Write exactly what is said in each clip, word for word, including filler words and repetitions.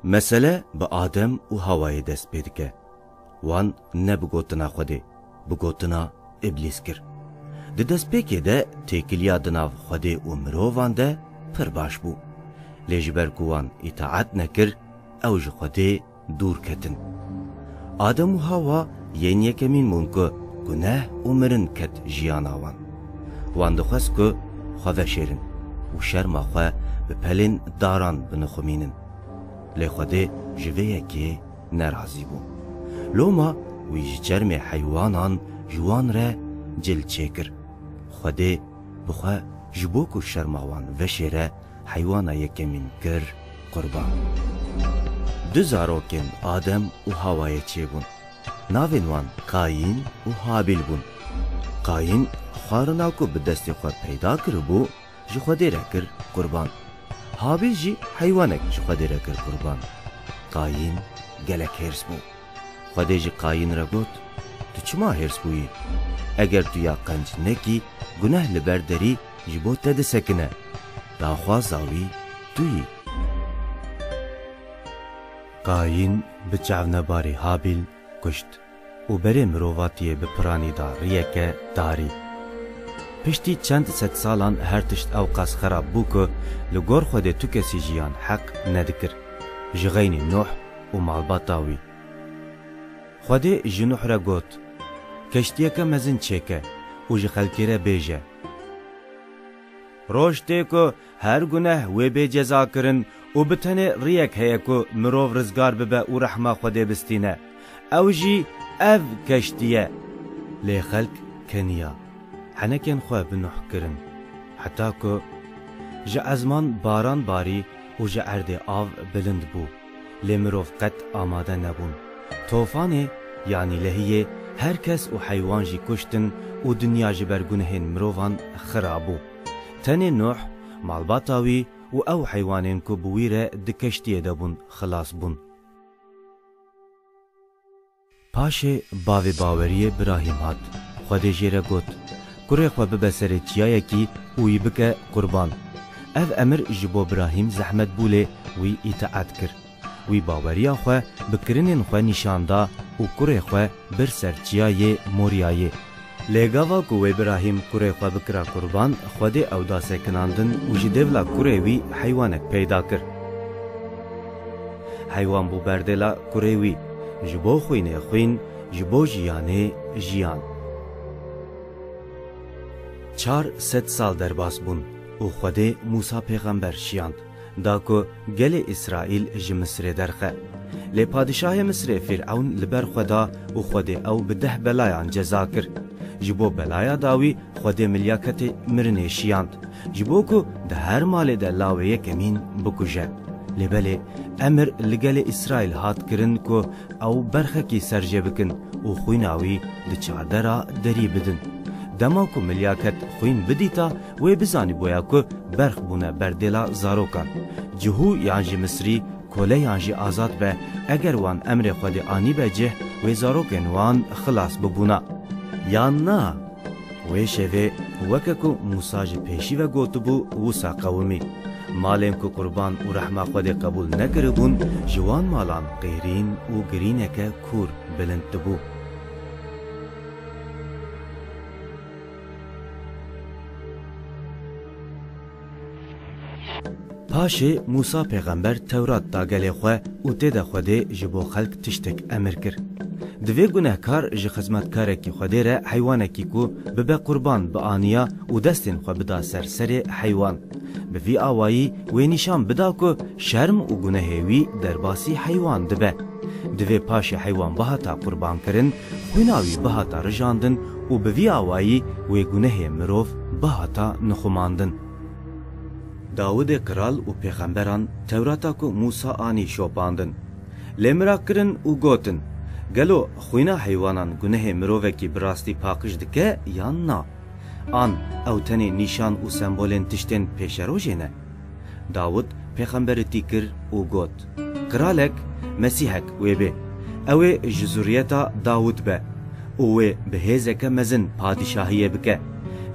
Mesele bi Adem û Hawayê dest pê dike. Wan ne bi gotina Xwedê, bi gotina Îblîs kir. Di destpêkê de têkiliya di nav Xwedê û mirovan de pir baş bû. Lê ji ber ku wan îtaet nekir, ew ji Xwedê dûr ketin. Adem û Hawa yên yekemîn bûn ku guneh û mirin ket jiyana wan. Wan dixwest ku xwe veşêrin û şerma xwe bi pelên daran binixumînin. Lê Xwedê ji vê yekê nerazî bû. Loma wî ji çermê heywanan ji wan re cil çêkir. Xwedê bi xwe ji bo ku şerma wan veşêre, heywana yekemîn kir qurban. Du zarokên Adem û Hawayê çêbûn. Navên wan Qayîn û Habîl bûn. Qayîn xwarina ku bi destê xwe peyda kiribû, ji Xwedê re kir qurban. Habîl jî heywanek ji Xwedê re kir qurban. Qayîn gelek hêrs bû. Xwedê ji Qayîn re got, "Tu çima hêrs bûyî? Eger tu ya qenc nekî, guneh li ber derî ji bo te disekine. Daxwaza wî tu yî." Qayîn bi çavnebarî Habîl kuşt û berê mirovatiyê bi piranî da riyeke tarî. Piştî çend sed salan her tişt ewqas xerab bû ku li gor Xwedê tu kesî jiyan heq nedikir. Ji xeynî Nuh û malbata wî. Xwedê ji Nuh re got, "Keştiyeke mezin çêke û ji xelkê re bêje, 'Roj tê ku her guneh wê bê cezakirin û bi tenê riyek heye ku mirov rizgar bibe û rehma Xwedê bistîne. Ew jî ev keştî ye.'" Lê xelk keniya, henekên xwe bi Nuh kirin, heta ku ji ezman baran barî û ji erdê av bilind bû. Lê mirov qet amade nebûn. Tofanê, yanî lehiyê, her kes û heywan jî kuştin û dinya ji ber gunehên mirovan xira bû. Tenê Nuh, malbata wî û ew heywanên ku bi wî re di keştiyê de bûn, xilas bûn. Paşê bavê baweriyê Birahîm hat. Xwedê jê re got, "Kurê xwe bibe serê çiyayekî û wî bike qurban." Ev emir ji bo Birahîm zehmet bû, lê wî îtaet kir. Wî baweriya xwe bi kirinên xwe nîşan da û kurê xwe bir ser çiyayê Moriyayê. Lê gava ku wê Birahîm kurê xwe bikira qurban, Xwedê ew da sekinandin û ji dêvla kurê wî heywanek peyda kir. Heywan bû berdêla kurê wî, ji bo xwînê xwîn, ji bo jiyanê jiyan. Çar sed sal derbas bûn û Xwedê Mûsa pêxember şiyand, da ku gelê Îsraîl ji Misrê derxe. Lê padişahê Misrê Fîr'ewn li ber xwe da û Xwedê ew bi deh belayan ceza kir. Ji bo belaya dawî Xwedê milyaketê mirinê şiyand, ji bo ku di her malê de lawê yekemîn bikuje. Lê belê emir li gelê Îsraîl hat kirin ku ew berxekî serjê bikin û xwîna wî di çardera derî bidin. Dema ku milyaket xwîn bidîta, wê bizanîboya ku berx bûne berdêla zarokan. Cihû yan jî Misrî, kole yan jî azad be, eger wan emrê Xwedê anîbe cih, wê zarokên wan xilas bibûna. Yan na? Wê şevê, weke ku Mûsa ji pêşî ve gotibû, wisa qewimî. Malên ku qurban û rehma Xwedê qebûl nekiribûn, ji wan malan qêrîn û girîneke kûr bilind dibû. Paşê Mûsa pêxember Tewrat da gelê xwe û tê de Xwedê ji bo xelk tiştek emir kir. Divê gunehkar ji xizmetkarekî Xwedê re heywanekî ku bibe qurban bianiya û destên xwe bida ser serê heywan. Bi vî awayî wê nîşan bida ku şerm û gunehê wî derbasî heywan dibe. Divê paşê heywan bihata qurbankirin, xwîna wî bihata rijandin û bi vî awayî wê gunehê mirov bihata nixumandin. Dawidê qral û pêxemberan Tewrata ku Mûsa anî şopandin. Lê mira kirin û gotin, "Gelo xwîna heywanan gunehê mirovekî bi rastî paqij dike yan na? An ew tenê nîşan û sembolên tiştên pêşerojê ne?" Dawid pêxemberitî kir û got, "Qiralek, Mesîhek wê bê. Ew ê ji zuriyeta Dawid be û wê bi hêzeke mezin padîşahiyê bike.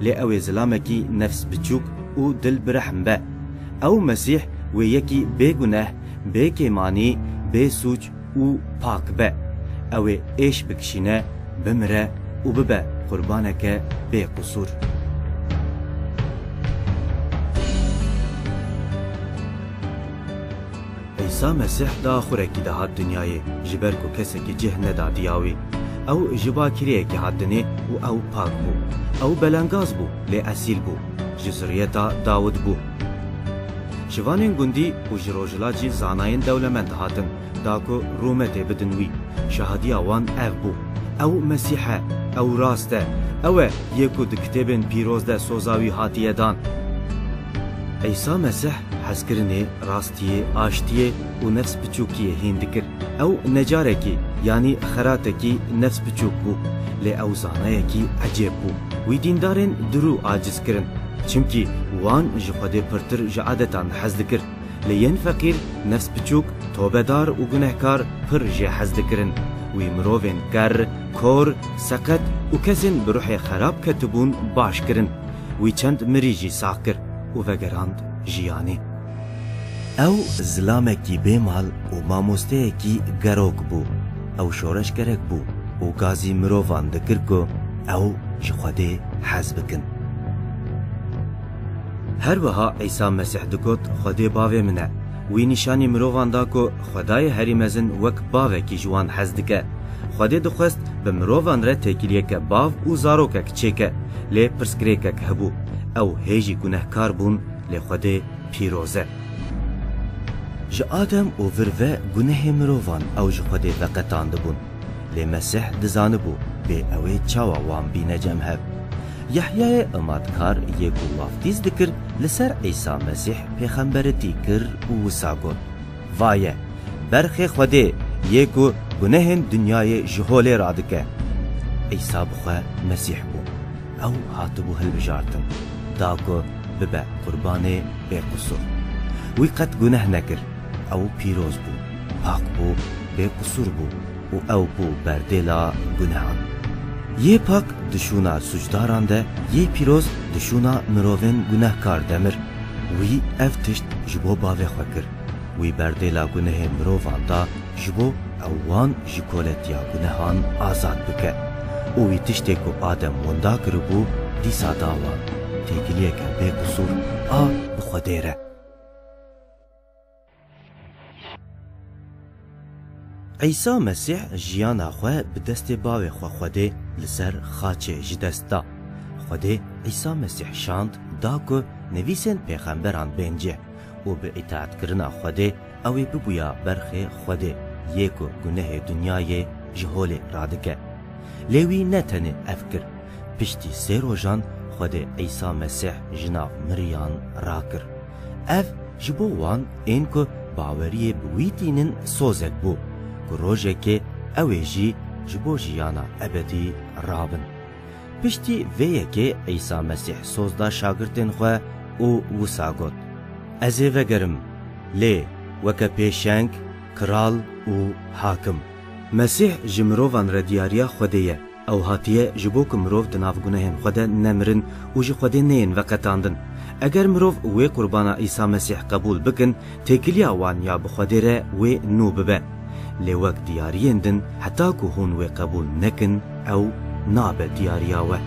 Lê ew ê zilamekî nefs biçûk û dil bi rehm be. Ew Mesîh wê yekî bêguneh Bê kêmanî, bê sûc û pak be. Ew ê êş bikişîne, bimire û bibe qurbaneke bê qusûr. Îsa Mesîh di axurekî de hat dinyayê, ji ber ku kesekî cih nedadiya wî. Ew ji bakireyekî hat dinê û ew pak bû. Ew belengaz bû, lê esîl bû. Ji zuriyeta Dawid bû. Ji vanên gundî û ji rojhilat jî zanayên dewlemend hatin, da ku rûmetê bidin wî. Şahadiya wan ev bû: Ew Mesîh e, ew rast e, ew e yê ku di kitêbên pîroz de soza wî hatiye dan. Îsa Mesîh hezkirinê, rastiyê, aştiyê û nefsbiçûkiyê hîn dikir. Ew necarekî, yanî xeratekî nefsbiçûk bû, lê ew zanayekî ecêb bû. Wî dîndarên dirû aciz kirin, çimkî wan ji Xwedê pirtir ji adetan hez dikir. Lê yên feqîr, nefsbiçûk, tobedar û gunehkar pir jê hez dikirin. Wî mirovên ker, kor, seqet û kesên bi ruhê xerab ketibûn baş kirin. Wî çend mirî jî sax kir û vegerand jiyanê. Ew zilamekî bêmal û mamosteyekî gerok bû. Ew şoreşgerek bû û gazî mirovan dikir ku ew ji Xwedê hez bikin. Her wiha Îsa Mesîh digot, Xwedê Bavê min e. Wî nîşanî mirovan da ku Xwedayê Herî Mezin wek bavekî ji wan hez dike. Xwedê dixwest bi mirovan re têkiliyeke bav û zarokek çêke, lê pirsgirêkek hebû. Ew hê jî gunehkar bûn, lê Xwedê pîroz e. Ji Adem û vir ve gunehê mirovan ew ji Xwedê veqetandibûn. Lê Mesîh dizanibû bê ew ê çawa wan bîne cem hev. Yehyayê Imadkar yê ku waftîz dikir, li ser Îsa Mesîh pêxemberetî kir û wisa got, Va ye, berxê Xwedê yê ku gunehên dinyayê ji holê radike. Îsa bi xwe Mesîh bû. Ew hatibû hilbijartin, da ku bibe qurbanê bêqusûr. Wî qet guneh nekir. Ew pîroz bû, pak bû, bêqusûr bû û ew bû berdêla gunehan. Yê pak di şûna sûcdaran de, yê pîroz di şûna mirovên gunehkar de mir. Wî ev tişt ji bo Bavê xwe kir. Wî berdêla gunehê mirovan da ji bo ew wan ji koletiya gunehan azad bike. Û wî tiştê ku Adem winda kiribû, dîsa da wan. Têkiliyeke bêqusûr a bi Xwedê re. Îsa Mesîh jiyana xwe bi destê Bavê xwe Xwedê li ser xaçê ji dest da. Xwedê Îsa Mesîh şand, da ku nivîsên pêxemberan bên cih û bi îtaatkirina Xwedê ew ê bibûya berxê Xwedê, yê ku gunehê dinyayê ji holê radike. Lê wî ne tenê ev kir. Piştî sê rojan Xwedê Îsa Mesîh ji nav miriyan rakir. Ev ji bo wan ên ku baweriyê bi wî tînin sozek bû, ku rojekê ew ê jî ji bo jiyana ebedî rabin. Piştî vê yekê Îsa Mesîh soz da şagirtên xwe û wisa got, Ez ê vegerim, lê weke pêşeng, kral û hakim. Mesîh ji mirovan re diyariya Xwedê ye. Ew hatiye ji bo ku mirov di nav gunehên xwe de nemirin û ji Xwedê neyên veqetandin. Eger mirov wê qurbana Îsa Mesîh qebûl bikin, têkiliya wan ya bi Xwedê re wê nû bibe. Lê wek diyariyên din, heta ku hûn wê qebûl nekin, ew nabe diyariya we.